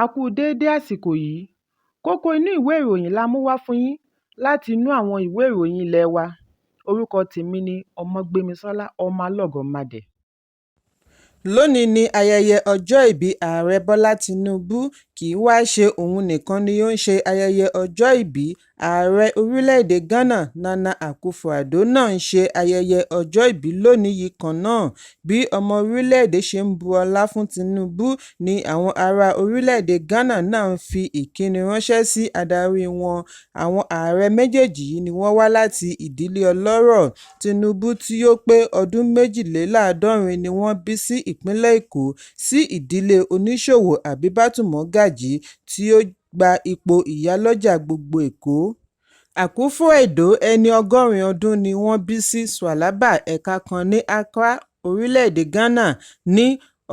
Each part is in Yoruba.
A kú déédé àsìkò yìí. Kókó inú ìwé ìròyìn la mú wá fún yín láti inú àwọn ìwé ìròyìn ilé wa. Orúkọ tèmi ni Ọmọgbémisọ́lá Ọmọlọ́gọ̀mádẹ. Lónìí ní ayẹyẹ ọjọ́ ìbí Ààrẹ Bọ́lá Tínúbù. Kì í wáá ṣe òun nìkan ni ó ń ṣe ayẹyẹ ọjọ́ ìbí. Ààrẹ orílẹ̀-èdè Ghana Nana Akufo-Addo náà ń ṣe ayẹyẹ ọjọ́ ìbí lónìí yìí kan náà. Bí ọmọ orílẹ̀-èdè ṣe ń bu ọlá fún Tinubu ni àwọn ará orílẹ̀-èdè Ghana náà ń fi ìkíni ránṣẹ́ sí adarí wọn. Àwọn ààrẹ méjèèjì yìí ni wọ́n wá láti ìdílé ọlọ́rọ̀. Tinubu tí ó pé ọdún 72 ni wọ́n bí sí ìpínlẹ̀ Èkó sí ìdílé oníṣòwò Àbíbátù Mọ́gàjí tí ó gba ipò ìyálọ́jà gbogbo Èkó. Akufo-Addo, ẹni 80 ọdún ni wọ́n bí sí Swalaba, ẹ̀ka kan ní Accra, orílẹ̀-èdè Ghana ní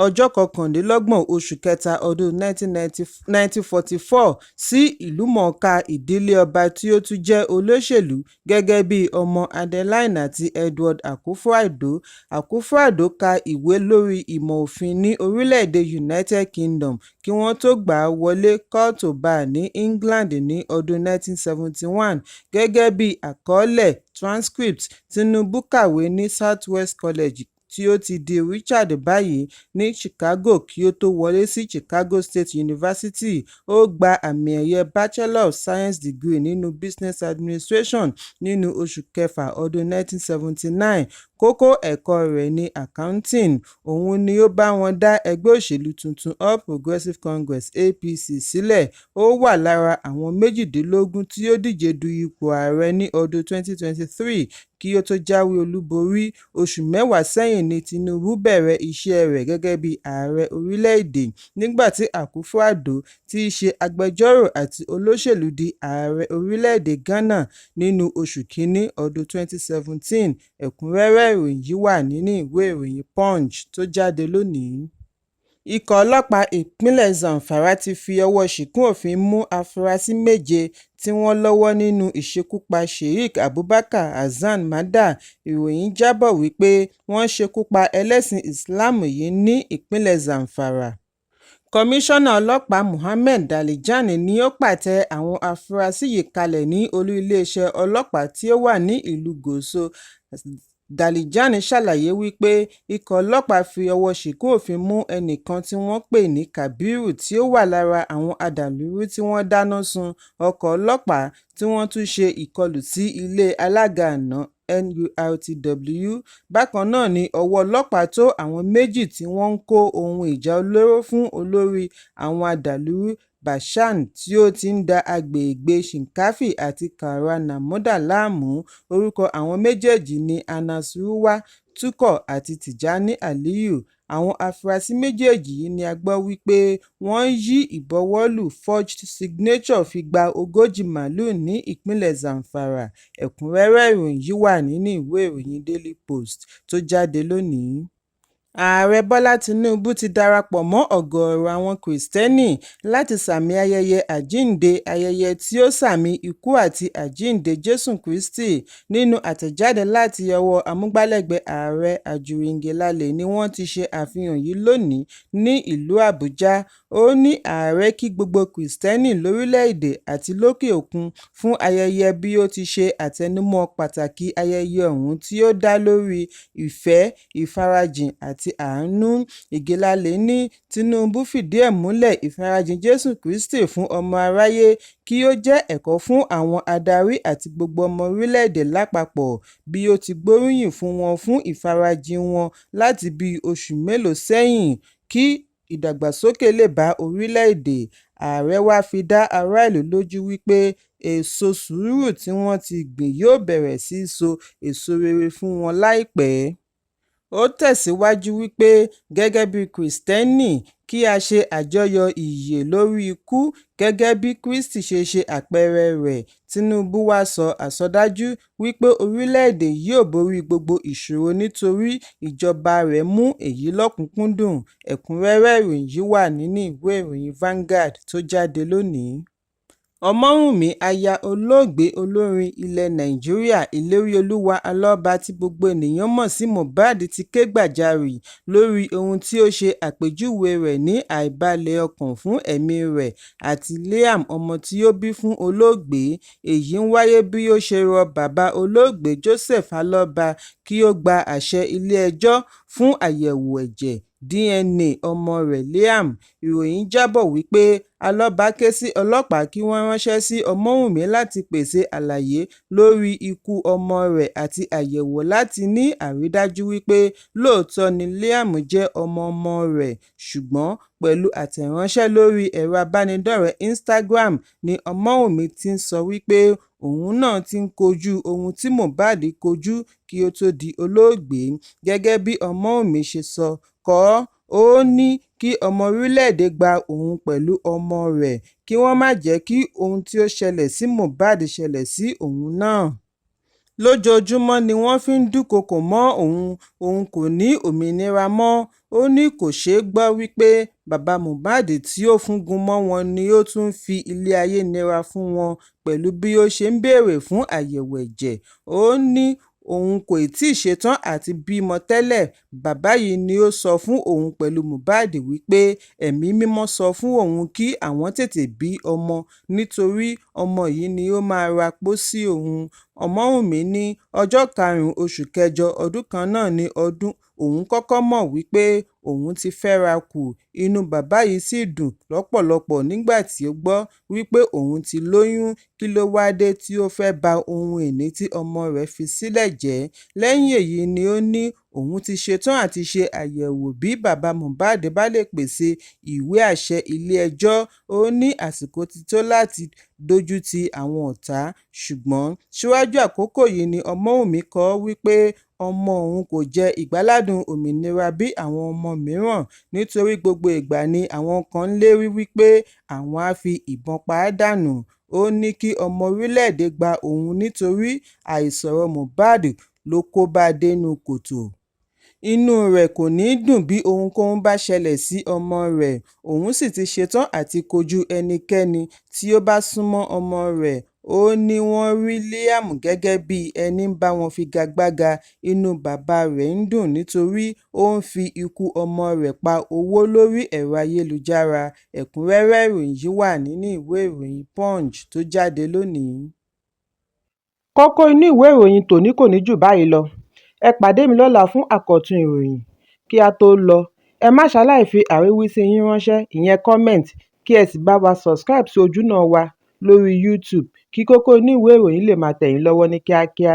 ọjọ́ 29 oṣù kẹta ọdún 1944 sí ìlúmọ̀ọ́ká ìdílé ọba tí ó tún jẹ́ olóṣèlú gẹ́gẹ́ bí ọmọ Adeline àti Edward Akufo-Addo. Akufo-Addo ka ìwé lórí ìmọ̀ òfin ní orílẹ̀-èdè United Kingdom kí wọ́n tó gbà á wọlé Court Bar ní England ní ọdún 1971. Gẹ́gẹ́ bí àkọọ́lẹ̀ transcript, Tinubu kàwé ní Southwest College tí ó ti di Richard báyìí ní Chicago kí ó tó wọlé sí Chicago State University. Ó gba àmì ẹ̀yẹ Bachelor of Science degree nínú Business Administration nínú oṣù kẹfà ọdún 1979. Kókó ẹ̀kọ́ rẹ̀ ní Accounting. Òun ni ó bá wọn dá ẹgbẹ́ òṣèlú tuntun All Progressives Congress (APC) sílẹ̀. Ó wà lára àwọn 18 tí ó díje du ipò ààrẹ ní ọdún 2023 kí ó tó jáwé olúborí. Oṣù mẹ́wàá sẹ́yìn ní Tinubu bẹ̀rẹ̀ iṣẹ́ rẹ̀ gẹ́gẹ́ bí ààrẹ orílẹ̀-èdè, nígbà tí Akufo-Addo tí í ṣe agbẹjọ́rò àti olóṣèlú di ààrẹ orílẹ̀-èdè Ghana nínú oṣù kínní ọdún 2017. Ẹ̀kúnrẹ́rẹ́ ìròyìn yìí wà nínú ìwé ìròyìn Punch tó jáde lónìí. Ikọ̀ ọlọ́pàá ìpínlẹ̀ Zamfara ti fi ọwọ́ ṣìkún òfin mú àfúrásì méje tí wọ́n lọ́wọ́ nínú ìṣekúpa Sheik Abubakar Hasan Mada. Ìròyìn jábọ̀ wípé wọ́n ṣekú pa ẹlẹ́sìn Islam yìí ní ìpínlẹ̀ Zamfara. Kọmíṣánná ọlọ́pàá Mohammed Dalijan ni ó pàtẹ àwọn afurasí yìí kalẹ̀ ní olú iléeṣẹ́ ọlọ́pàá tí ó wà ní ìlú Gusau. Dalijan ṣàlàyé wípé ikọ̀ ọlọ́pàá fi ọwọ́ ṣìkún òfin mú ẹnìkan tí wọ́n pè ní Kabiru tí ó wà lára àwọn adàlúrú tí wọ́n dáná sun ọkọ̀ ọlọ́pàá tí wọ́n tún ṣe ìkọlù sí ilé alága àná NURTW. Bákan náà ni ọwọ́ ọlọ́pàá tó àwọn méjì tí wọ́n ń kó ohun ìjà olóró fún olórí àwọn adàlúrú Bashan tí ó ti ń da agbègbè Shinkafi àti Kaura Namoda láàmú. Orúkọ àwọn méjèèjì ní Anas Ruwa Tukur àti Tijani Aliyu. Àwọn afurasí méjèèjì yìí ni a gbọ́ wípé wọ́n yí ìbuwọ́lù forged signature fi gba 40 màálùú ní ìpínlẹ̀ Zamfara. Ẹ̀kúnrẹ́rẹ́ ìròyìn yìí wà nínú ìwé ìròyìn Daily Post tó jáde lónìí. Ààrẹ Bọ́lá Tínúbù ti darapọ̀ mọ́ ọ̀gọ̀ọ̀rọ̀ àwọn Kìrìsìtẹ́nì láti sààmì ayẹyẹ Àjíǹde, ayẹyẹ tí ó sààmì ikú àti àjíǹde Jésù Krístì. Nínú àtẹ̀jáde láti ọwọ́ amúgbálẹ́gbẹ̀ẹ́ ààrẹ Ajuri Ngelale ni wọ́n ti ṣe àfihàn yìí lónìí ní ìlú Àbújá. Ó ní ààrẹ kí gbogbo Kìrìsìtẹ́nì lórílẹ̀-èdè àti lókè òkun fún ayẹyẹ bí ó ti ṣe àtẹnumọ́ pàtàkì ayẹyẹ ọ̀hún tí ó dá lórí ìfẹ́, ìfarajìn àti àánú. Ngelale ní Tinubu fìdí ẹ̀ múlẹ̀ ìfarajìn Jésù Krístì fún ọmọ aráyé kí ó jẹ́ ẹ̀kọ́ fún àwọn adarí àti gbogbo ọmọ orílẹ̀-èdè lápapọ̀ bí ó ti gbóríyìn fún wọn fún ìfarajìn wọn láti bíi oṣù mélòó sẹ́yìn kí ìdàgbàsókè lè bá orílẹ̀-èdè. Ààrẹ wàá fi dá aráàlú lójú wípé èso sùúrù tí wọ́n ti gbìn yóò bẹ̀rẹ̀ sí í so èso rere fún wọn láìpẹ́. Ó tẹ̀síwájú wípé gẹ́gẹ́ bí Kìrìsìtẹ́nì kí á ṣe àjọyọ̀ ìyè lórí ikú gẹ́gẹ́ bí Kristi ṣe ṣe àpẹẹrẹ rẹ̀. Tinubu wàá sọ àsọdájú wípé orílẹ̀-èdè yóò borí gbogbo ìṣòro nítorí ìjọba rẹ̀ mú èyí lọ́kùn-ún-kúndùn. Ẹ̀kúnrẹ́rẹ́ ìròyìn yìí wà nínú ìwé ìròyìn Vanguard tó jáde lónìí. Ọmọwúnmi aya olóògbé olórin ilẹ̀ Nàìjíríà Ìléríolúwà Alọ́ba tí gbogbo ènìyàn mọ̀ sí Mohbad ti ké gbàjarè lórí ohun tí ó ṣe àpèjúwe rẹ̀ ní àìbalẹ̀ ọkàn fún ẹ̀mí rẹ̀ àti Liam ọmọ tí ó bí fún olóògbé. Èyí ń wáyé bí ó ṣe rọ bàbá olóògbé Joseph Aloba kí ó gba àṣẹ ilé-ẹjọ́ fún àyẹ̀wò ẹ̀jẹ̀ DNA ọmọ rẹ̀ Liam. Ìròyìn jábọ̀ wípé Alọ́ba ké sí ọlọ́pàá kí wọ́n ránṣẹ́ sí Ọmọ́wùnmí láti pèsè àlàyé lórí ikú ọmọ rẹ̀ àti àyẹ̀wò láti ní àrídájú wípé lóòótọ́ ni Liam jẹ́ ọmọ-ọmọ rẹ̀. Ṣùgbọ́n pẹ̀lú àtẹ̀ránṣẹ́ lórí ẹ̀rọ abánidọ́rẹ̀ẹ́ Instagram ni Ọmọ́wùnmí ti ń sọ wípé òun náà ti ń kojú ohun tí Mohbad kojú kí ó tó di olóògbé. Gẹ́gẹ́ bí Ọmọ́wùnmí ṣe kọ ọ́, ó ní kí ọmọ orílẹ̀-èdè gba òun pẹ̀lú ọmọ rẹ̀ kí wọ́n má jẹ́ kí ohun tí ó ṣẹlẹ̀ sí Mohbad ṣẹlẹ̀ sí òun náà. Lójoojúmọ́ ni wọ́n fi ń dúnkookò mọ́ òun, òun kò ní òmìnira mọ́. Ó ní kò ṣeé gbọ́ wípé bàbá Mohbad tí ó fúngun mọ́ wọn ni ó tún ń fi ilé ayé nira fún wọn pẹ̀lú bí ó ṣe ń béèrè fún àyẹ̀wò ẹ̀jẹ̀. Ó ní òun kò tíì ṣetán àti bímọ tẹ́lẹ̀, bàbá yìí ni ó sọ fún òun pẹ̀lú Mohbad wípé ẹ̀mí mímọ́ sọ fún òun kí àwọn tètè bí ọmọ nítorí ọmọ yìí ni ó máa ra pósí òun. Ọmọ́wùnmí ní ọjọ́ karùn-ún oṣù kẹjọ ọdún kan náà ni òun kọ́kọ́ mọ̀ wípé òun ti fẹ́ra kù. Inú bàbá yìí sì dùn lọ́pọ̀lọpọ̀ nígbà tí ó gbọ́ wípé òun ti lóyún, kí ló wáá dé tí ó fẹ́ẹ́ ba ohun ìní tí ọmọ rẹ̀ fi sílẹ̀ jẹ́. Lẹ́yìn èyí ni ó ní òun ti ṣetán àti ṣe àyẹ̀wò bí bàbá Mohbad bá lè pèsè ìwé àṣẹ ilé-ẹjọ́. Ó ní àsìkò ti tó láti dójú ti àwọn ọ̀tá. Ṣùgbọ́n síwájú àkókò yìí ni Ọmọ́wùnmí kọ wípé ọmọ òun kò jẹ ìgbáládùn òmìnira bí àwọn ọmọ mìíràn nítorí gbogbo ìgbà ni àwọn kan ń lérí wípé àwọn á fi ìbọn pa á dànù. Ó ní kí ọmọ orílẹ̀-èdè gba òun nítorí àìsọ̀rọ̀ Mohbad ló kó bá a dénú kòtò. Inú rẹ̀ kò ní í dùn bí ohunkóhun bá ṣẹlẹ̀ sí ọmọ rẹ̀, òun sì ti ṣetán àti kojú ẹnikẹ́ni tí ó bá sún mọ́ ọmọ rẹ̀. Ó ní wọ́n rí Liam gẹ́gẹ́ bíi ẹni ń bá wọn figagbága, inú bàbá rẹ̀ ń dùn nítorí ó ń fi ikú ọmọ rẹ̀ pa owó lórí ẹ̀rọ ayélujára. Ẹ̀kúnrẹ́rẹ́ ìròyìn yìí wà nínú ìwé ìròyìn Punch tó jáde lónìí. Kókó inú ìwé ìròyìn tòní kò ní jù báyìí lọ. Ẹ pàdé mi lọ́la fún àkọ́tún ìròyìn. Kí á tó lọ, ẹ má ṣaláì fi àríwísí yín ránṣẹ́, ìyẹn comment, kí ẹ sì bá wa subscribe sí ojúnà wa lórí YouTube kí kókó inú ìwé ìròyìn lè máa tẹ̀ yín lọ́wọ́ ní kíákíá.